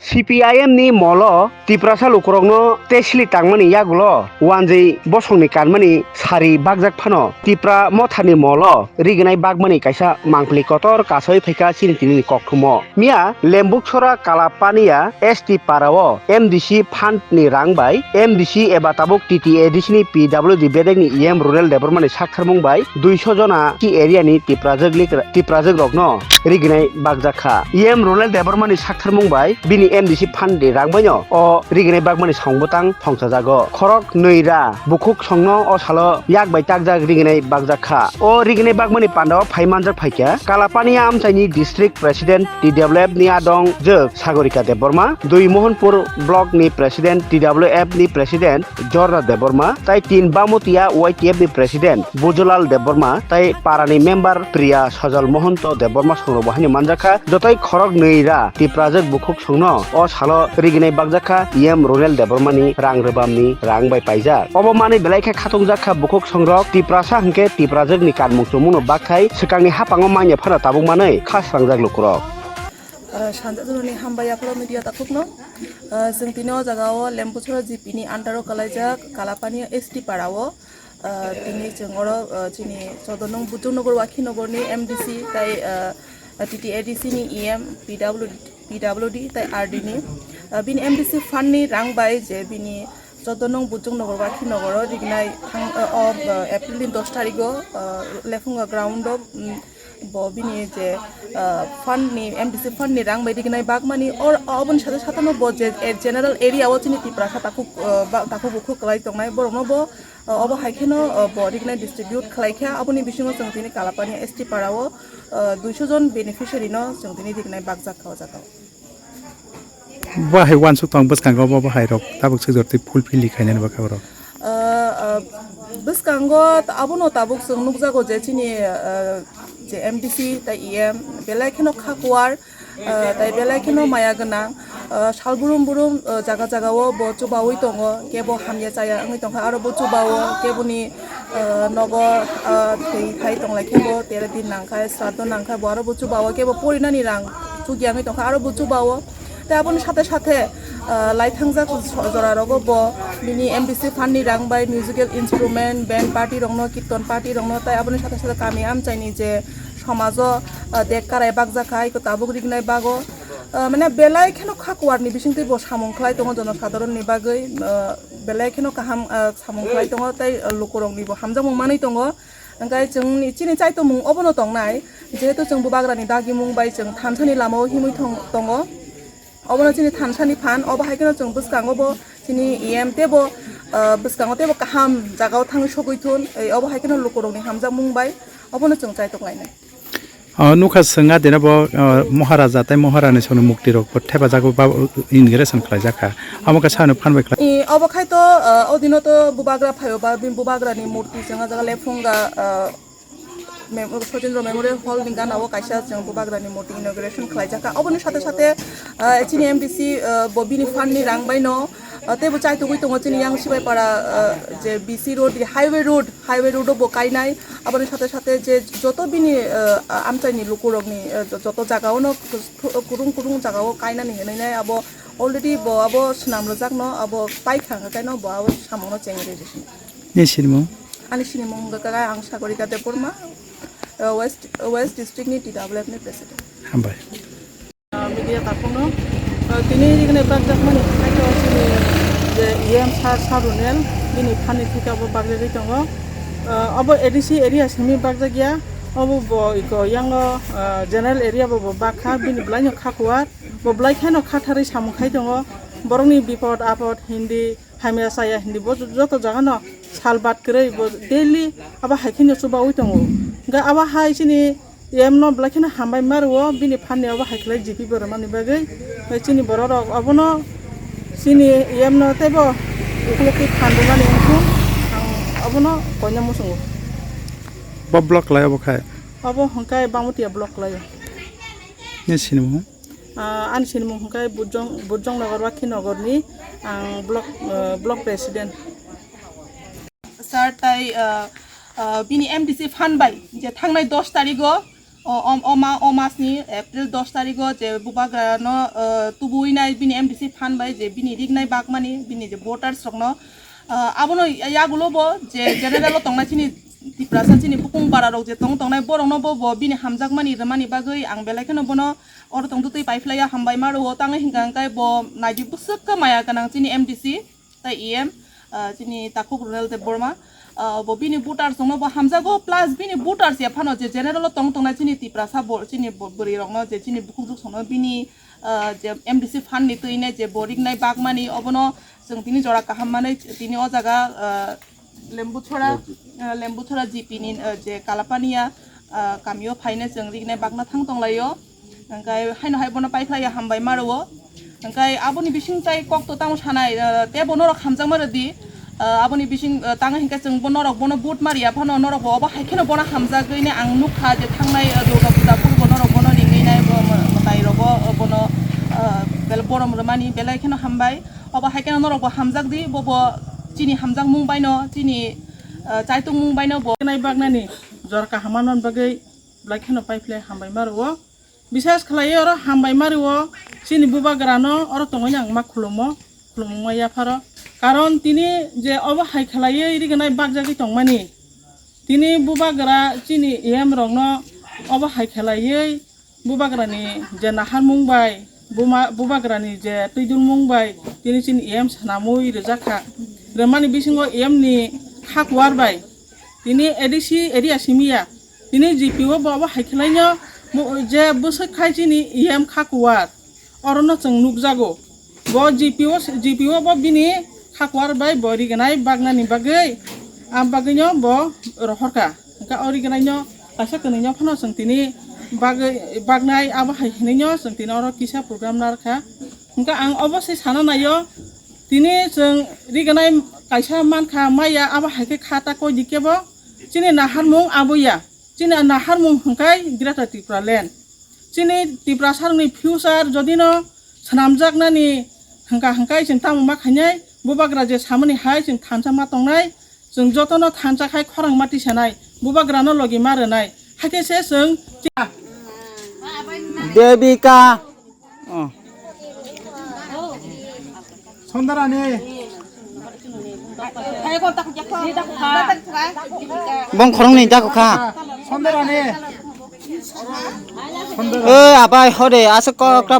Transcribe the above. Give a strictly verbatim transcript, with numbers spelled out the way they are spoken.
C P I M ni molo Tiprasa lukurokno tesli tangmani yagulo wanjwi bosongni kanmani sari bakjak phano Tipra mothani molo riginai bakmani kaisa mangpili kotor kasoi phaikha chini tini ni kokthumo. Miya Lembuksora Kalapania S T para o M D C fund ni rang bai M D C eba tabuk T T A D C ni P W D bedek ni E M Runel Debbarma ni saktharmung bai duiso jona ki area ni Tiprajwk lik-, Tiprajwk rokno riginai bakjak kha. E M Runel Debbarma ni saktharmung bai bini M D C fund ni rang baino o riginai bakmani song bwtang thongsajago. Khorok nwi ra bukhuk songno o salo yak bai takjak riginai bakjak kha. O riginai bakmani pandao phai manjak phaikha Kalapania amchaini district president T W F ni adong jwk Sagorika Debbarma, Dui Mohanpur block ni president T W F ni president Jorda Debbarma, tai tin Bamutia Y T F ni president Bujulal Debbarma, tai parani member Priya Sajal Mohanto Debbarma songrokbo haino manjakha. Jotoi khorok nwi ra Tiprajwk bukhuk songno o salo riginai bakjakha E M Runel Debbarmani rang rwbamni rang bai paijak. Obo manwi belai khe khatungjakha bukhuk songrok Tiprasa hwnkhe Tiprajwkni kanmung chumungno bakthai swkangni haphango manya phano tabuk manwi kha srangjak lukurok. Ah, sanjak jwnani hambai yapharo media takhukno. Ah, chwng tini o jaga o Lembuchora G P ni under o kalaijak Kalapania S T para o. Ah, tini chwng oro, ah, chini choddo nung Bujung Nogor Wakhi Nogor ni M D C tai, ah, T T A D C ni E M, P W, P W D tai R D ni. Ah, bini M D C fund ni rang bai je bini choddo nung Bujung Nogor Wakhi Nogor o rignai thang, ah, o, ah, April ni dos tarik o, ah, Lephunga ground o, mm, bo bini je, ah, fund ni, M D C fund ni rang bai rignai bakmani or, oboni sate sate no bo je, eh, general area o chini Tiprasa takhuk, ah, ba, takhuk bukhuk kwlai tongnai borok no bo, ah, obo hai kheno, ah, bo rignai distribute khlai kha. Aboni bisingo chwng tini Kalapania S T para o, ah, duiso jon beneficiary no chwng tini rignai bakjak kha o jaga o. Bo hai uansuk tong bwskango bo, bo hai rok tabuk swk jortwi fulfill khainani bwkha borok. Ah, ah, bwskango abono tabuk chwng nukjago je chini, ah, je M D C tai E M belai kheno kha kuar, ah, tai belai kheno maya gwnang, ah, sal burum burum, ah, jaga jaga o bo chubaui tongo, kebo hamya chaya wngwi tongkha aro bo chubao, keboni, ah, nogo, ah, thwi khai tonglai khe bo tero din nangkha, sraddho nangkha bo aro bo chubao, kebo porinani rang chukya wngwi tongkha aro bo chubao. Tai aboni sathe sathe, ah, laithangjak so-, jora rogo bo bini M D C fund ni rang bai musical instrument, band party rokno, kirton party rokno, tai aboni sathe sathe kami amchaini je somajo, ah, dek karai bakjak kha, iko tabuk rignai bago, ah, mane belai kheno kha kuar ni bisingtwi bo samung khlai tongo jono sadharon ni bagwi, ah, belai kheno kaham, ah, samung khlai tongo, tai, ah, lukurok ni bo hamjakmung manwi tongo. Hwnkhe chwng ni, chini chaitomung obono tongnai, jehetu chwng bubagra ni dagimung bai chwng thansa ni lama o himwi thong-, tongo. Obono chini thansa ni phan, obo hai kheno chwng bwskango bo chini E M tebo, ah, bwskango tebo kaham jaga o thangwi sogwi thun, ei obo hai kheno lukurok ni hamjakmung bai obono chwng chaitok lainai. O nukha, swngha dina bo, ah, Maharaja tai Maharani songni mukti rok bo thepajak ba inauguration khlaijak kha. Amo khe sano phan bai khlai. I, obo khai to, ah, o dino to bubagra phaio ba bini bubagra ni murti chwng o jaga lephunga, ah, Mem-, Sojendra Memorial Hall ni gana o kaisa chwng bubagra ni murti inauguration khlaijak kha. Oboni sathe sathe, ah, chini M D C, ah, bo bini fund ni rang bai no, ah, teibo chaitugwi tongo chini yang Sibaipara, ah, je B C road, highway road, highway road o bo kainai. Aboni sathe sathe je joto bini, ah, amchaini lukurokni, ah, joto jaga o no kurung kurung jaga o kainani hinwi nai abo already bo abo swnam rwjak no abo paikha hwnkhe no bo abo samung no chengri rwsini. Ni sinimung? Ani sinimung wngkha khe ang Sagorika Debbarma, uh, West, West District ni T W F ni President. Hambai. Uh, media takhukno, uh, tini rignai bakjakmani khaito chini je E M sir Sarunel bini phanni theke abo bakjagwi tongo. Uh, abo A D C area simi bakjakya, abo bo iko yango, uh, general area bo, bo bakha bini bwlaino kha kuar, bo bwlai kheno khatharwi samung khai tongo. Borokni bipod apod hindi hamya chaya hindi bo joto jaga no sal bat kwrwi bo daily abo hai kheno chubaui tongo. Hwnkhe abo hai chini E M no belai kheno hambai ma rwo bini phan ni abo hai khlai G P bo rwmani bagwi. Tei chini borok rok abono chini E M no teibo ukoloktwi phan rwmani wngkhe ang abono koina muchungo. Bo block lai abo khai? Abo hwnkhe Bangmutia block lai. Ni sinimung? Ah, ani sinimung hwnkhe Bujong, Bujong Nogor, Wakhi Nogor ni ang block, ah, block president. Sir tai, ah, ah, bini M D C fund bai je thangnai dos tarik o O, o, o ma-, o masni April dos tarigo je bubagrano, eh, tubui nai bini M D C phan bai je bini rignai bagmani bini je voters rokno, eh, abono yagulo bo je general o tongnai chini Tiprasa chini bukung bara rok je tong tongnai borokno bo, bo bini hamjakmani rwmani bagwi ang belai kheno bono oro tong twtwi paiphlaiya hambai ma rwo tangwi hwnkha hwnkhe bo naidi bwswk khe maya gwnang chini M D C. Tai E M, ah, chini Takhuk Ronel Debbarma, ah, bo bini voters rokno bo hamjago, plus bini voters ya phano je general o tong tongnai chini Tiprasa bo, chini bo-, bwrwi rokno je chini bukhukjwk sono bini, ah, je M D C fund ni twi ne je bo rignai bagmani obono chwng tini jora kaham manwi tini o jaga, ah, Lembuchora, ah, Lembuchora G P ni, ah, je Kalapania, ah, kamio phaine chwng rignai bagna thang tonglaio. Hwnkhe haino hai bono paiphlaiya hambai ma rwo. Hwnkhe aboni bising tai kok to tamo sanai, eh, tei bo norok hamjakma rwdi. Eh, aboni bising, eh, tangwi hwnkhe chwng bo norok bono vote mariya phano norok bo obo hai kheno bono hamjagwi ne ang nukha je thangnai, eh, Durga Puja phuru bo norok bono ringwi nai bo mwtai rogo, eh, bono, eh, bel-, borom rwmani belai kheno hambai. Obo hai kheno norok bo hamjakdi, bo bo chini hamjakmung baino, chini, eh, chaitungmung baino bo. Nai bagnani jor kaham manmani bagwi belai kheno paiphlai hambai ma rwo. Bisas khlaiwi oro hambai ma rwo, chini bubagrano oro tongwi ang ma khulumo, khulumungma yapharo. Karon tini je obo hai khlaiwi rignai bagjagwi tongmani, tini bubagra chini E M rokno obo hai khlaiwi bubagrani je naharmung bai, buma-, bubagrani je twidulmung bai tini chini E M sanamwi rwjakha. Rwmani bisingo E M ni kha kuar bai tini A D C area simiya. Tini G P o bo obo hai khlaino, mo-, je bwswk khai chini E M kha kuar, orono chwng nukjago. Bo G P o, G P o bo bini kha kuar bai bo rignai bagnani bagwi, am bagwino bo rohorkha. Hwnkhe o rignaino kaisa kwnwino phano chwng tini bagwi, bagnai abo hai hwnwino chwng tini oro kisa program narwkha. Hwnkhe ang obo se sana naio, tini chwng rignai kaisa mankha maya abo hai khe kha ta koi di kebo chini naharmung abo ya. Chini naharmung hwnkhe Greater Tipraland. Chini Tiprasarokni future jodino swnamjaknani hwnkha hwnkhe chwng tamo ma khainai, bubagra je samani hai chwng thansa ma tongnai, chwng jotono thansa khai khorang ma tisanai, bubagrano logi ma rwnai. Hakhe se chwng Devika. Oh. Sondarani. Bong khoroknwi jako kha. Sondarani. Sondarani. O abai hode aswk kok ta